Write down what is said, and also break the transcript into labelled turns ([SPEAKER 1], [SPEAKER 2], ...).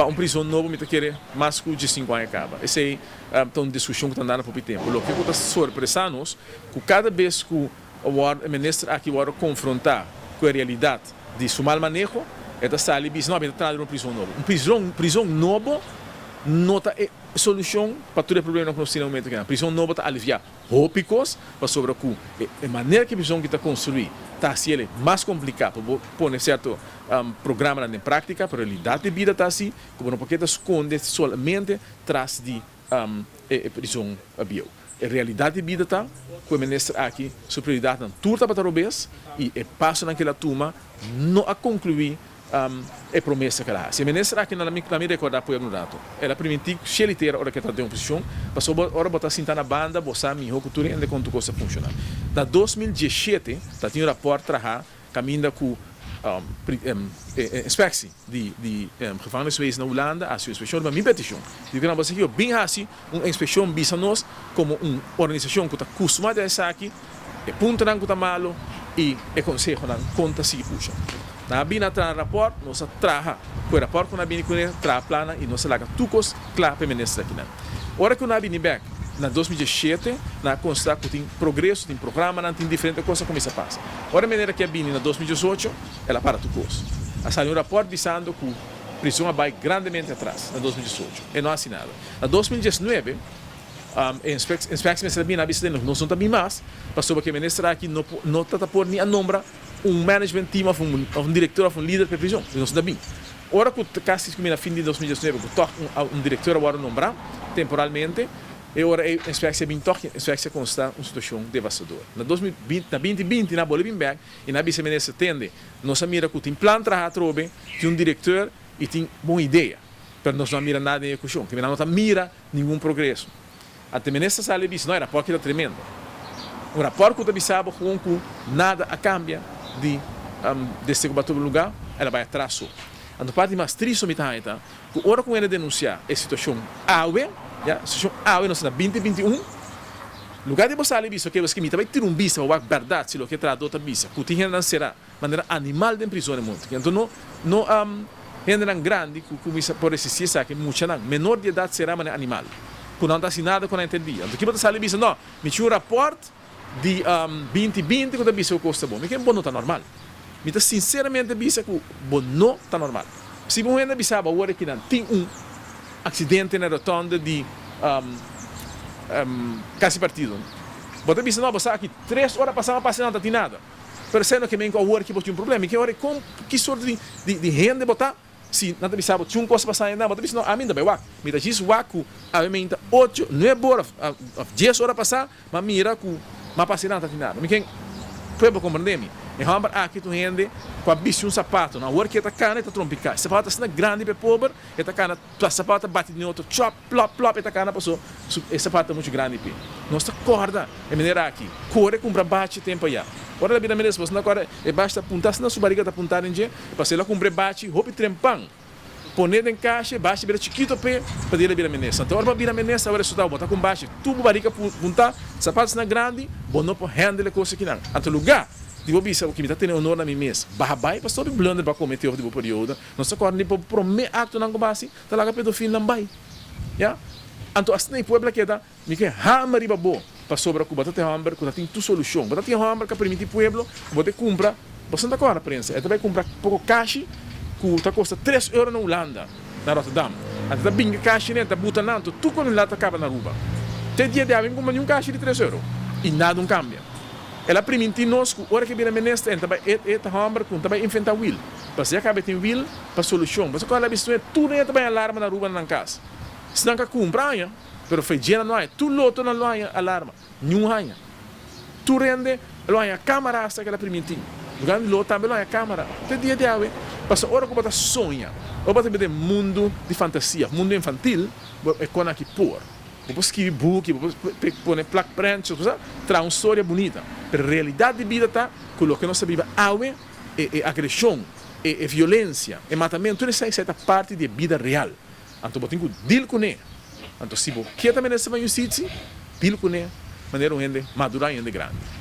[SPEAKER 1] Pa un prison nobo mi ta kere mas ku 15 aña kaba. Esei ta un diskushon ku ta andando pa tempu. Loke ku ta sorpresa nos, ku kada bes ku e minister aki wòrdu konfrontá ku e realidat di su mal maneho, e ta sali bisa: "No, ta traha un prison nobo." Un prison nobo no ta e solushon pa tur e problema ku nos tin na momento aki. Prison nobo ta aliviá hopi kos, pasobra ku e manera ku e prison ku ta konstruí ta hasié mas kompliká pa pone sierto programa den práktika, pero realidat di bida ta asina, ku no por skonde solamente tras di e prison bieu. E realidat di bida ta ku e minister aki su prioridatnan tur tabata robes i e pasonan ku el a tuma no a konkluí e promesa ku el a hasi. E minister aki, na mi rekordá por un ratu, el a primintí shelu i tera ora ku e tabata den oposishon, pasobra ora bo ta sinta na banda, bo sa mihó ku tur hende kon tur kos ta funshoná. Na 2017, tabatin un rapòrt trahá kaminda ku inspectie di gevangeniswezen na Hulanda, a inspekshon pa mi petishon. Di ku nan bo bin hasi un inspekshon, bisa nos komo un organisashon ku ta kustumá di esaki, e puntonan ku ta malo i e konsehonan kon ta sigui pusha. Nan a bin a traha rapòrt, nos a traha ku e rapòrt ku nan a bini kuné, traha plannan i nos a laga tur kos kla pa e minister akinan. Ora ku nan a bini bèk na 2017, nan a konstatá ku tin progreso, tin programanan, tin diferente kos a kuminsá pasa. Ora e meneer aki a bini na 2018, el a para tur kos. A sali un rapòrt bisando ku prison a bai grandemente atras na 2018. E no a hasi nada. Na 2019, inspectie mester a bini a bisa nos no ta bin mas, pasobra ku e minister aki no ta por ni a nombra un management team òf un direktor òf un lider pa prison. Nos no ta bin. Ora ku kasi na fin di 2019 ku toch un direktor a wòrdu nombrá temporalmente, e ora e inspectie bin toch, inspectie konstatá un situashon devastador. Na 2020, na 2020, nan a bolbe bin bèk i nan a bisa: "Minister, tende, nos a mira ku tin plan traha trobe, tin un direktor i tin bon idea, pero nos no a mira nada den ehekushon, ku no ta mira ningun progreso." Anto minister sali bisa: "No, e rapòrt ta tremendo." Un rapòrt ku ta bisa bo gewoon ku nada a kambia desde ku b'a tuma lugá, el a bai atras so. Anto parti mas tristu mi ta ta, ku ora ku el denunsiá e situashon awe, ya, situashon awe nos na 2021, lugá di bo sali bisa: "Ok, mi ta bai tira un bista pa bèrdat si loke trahadó ta bisa, ku tin hendenan será manera animal den prison e mundu." Anto no hendenan grandi ku kuminsá por resistí esaki, muchanan menor di edat será manera animal, ku no ta hasi nada ku nan entendí. Anto ki bo ta sali bisa: "No, mi tin un rapòrt di 2020 ku ta bisa ku kos ta bon." Mi ke bo no ta normal. Mi ta sinseramente bisa ku bo no ta normal. Si bo hende bisa bo awor ku nan tin un aksidente na rotonde di Kas di Partido, bo ta bisa: "No, bo sa aki 3 ora pasá no pasa, no tin nada." Pero sendo ke men ku awor ku bo tin un problema, ki ora kon ki sorto di hende bo ta? Si nan ta bisa bo tin un kos pasá ainda, bo ta bisa: "No, ami no bai wak. Mi ta djis wak ku awe mainta 8, 9 ora òf 10 ora pasá, m'a mira ku m'a pasa no tin nada." Mi ke pueblo komprondé mi. E hòmber aki ta un hende ku a bisti un sapato. No, awor ku e ta kana, e ta trompiká. Sapato asina grandi pa e pober, e ta kana, sapato ta bati den otro, chop, plop, plop, e ta kana paso e sapato ta muchu grandi p'e. Nos ta kòrda e manera aki kore kumpra bachi tempu aya. Ora el a bira minister, bo no kòrda e bachi ta puntá asina, su barriga ta puntá den dje, pasobra el a kumpra e bachi hopi trempan. Pone den kasha, e bachi bira chikitu p'e, pa dia el a bira minister. Anto ora bo a bira minister, awor resultado bo ta ku un bachi, tur bo barriga puntá, sapato asina grandi, bo no por handle e kos akinan. Anto lugá di bo bisa ku mi ta tene honor na mi mes, baha bai pa stòp e blunder bo a kometé over di bo periodo. Nos ta kòrda di bo promé aktonan ku bo hasi, ta laga pedofilnan bai. Ya? Anto asina e pueblo a keda, mi ke hamber riba bo, pasobra ku bo ta tin hòmber ku ta tin tur solushon. Bo ta tin hòmber ku a permití pueblo ku bo ta kumpra, bo ta kòrda prensa, e ta bai kumpra poko kashi ku ta kosta 3 euro na Hulanda, na Rotterdam. Anto ta binga kashi ne, ta buta nan, anto tur komunidat ta kaba na Aruba. Te dia di awe mi kumpra niun kashi di 3 euro i nada un kambia. El a primintí nos ku ora ku e bira minister, e ta bai e ta hòmber ku ta bai inventá wiel. Pasobra ya kaba e tin wiel pa solushon. Pasobra ku el a bisa tur hende ta bai alarma na Aruba na nan kas. Si nan ka kumpra aña, pero fe djena no haña. Tur loto nan lo haña alarma. Niun haña. Tur hende lo haña kámara hasta ku el a primintí. Lugar di lo tambe lo haña kámara. Te dia di awe, pasobra ora ku bo ta soña, ora bo ta biba den mundu di fantasia, mundu infantil, bo e kon aki por. Bo por skibi buki, bo por pone plak prentjes, bo sa traha un storia bunita. Pero realidat di bida ta ku loke nos ta biba awe, e agreshon, e violensia, e matamentu, tur esei ta parti di e bida real. Anto bo tin ku deal kuné. Anto si bo ke ta minister van Justisia, deal kuné manera un hende madurá i hende grandi.